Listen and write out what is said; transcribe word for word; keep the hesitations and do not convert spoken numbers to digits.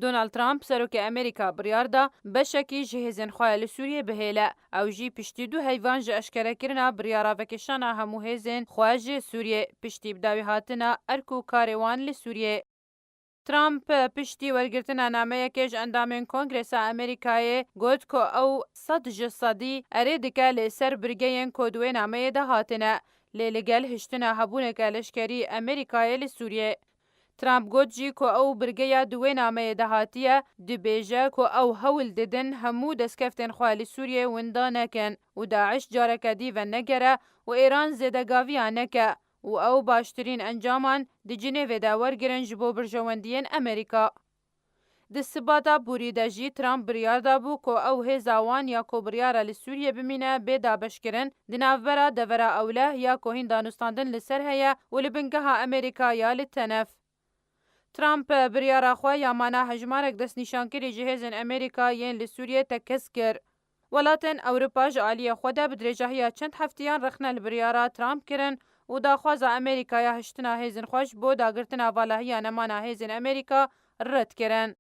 Donald Trump, serokê Amerîka, biryar da beşekî ji hêzên xwe li Sûriyê bihêle. Ew jî piştî du heyvan ji eşkerekirina biryara vekişana hemû hêzên xwe ji Sûriyê, piştî bi dawî hatina erk û karê wan li Sûriyê. Trump piştî wergirtina nameyekê ji endamên Kongresa Amerîkayê got ku ew sed ji sedî erê dike li ser birgeyên ku di wê nameyê de hatine, lê li gel hiştina hebûneke leşkerî Amerîkayê li Sûriyê. Trump got jî ku ew birgeya di wê nameyê de hatiye, dibêje ku ew hewl didin hemû destkeftên xwe li Sûriyê winda nekin û DAIŞ careke dî venegere û Îran zêdegaviya neke û ew baştirîn encaman di Cinêvê de wergirin ji bo berjewendiyên Amerîka. Di sibata borî de jî Trump biryar dabû ku ew hêza wan ya ku biryara li Sûriyê bimîne bê dabeşkirin, di navbera devera ewleh ya ku hîn danûstandin li ser heye û li bingeha Amerîka ya li tenef. Trump biryara xwe ya mana hejmarek destnîşankirî ji hêzên Amerîka yên li Sûriyê tekez kir. Welatên Ewropa ji aliyê xwe de bi dirêjahiya çend heftiyan rexne li biryara Trump kirin û daxwaza Amerîka ya hiştina hêzên xwe ji bo dagirtina valahiya nemana hêzên Amerîka red kirin.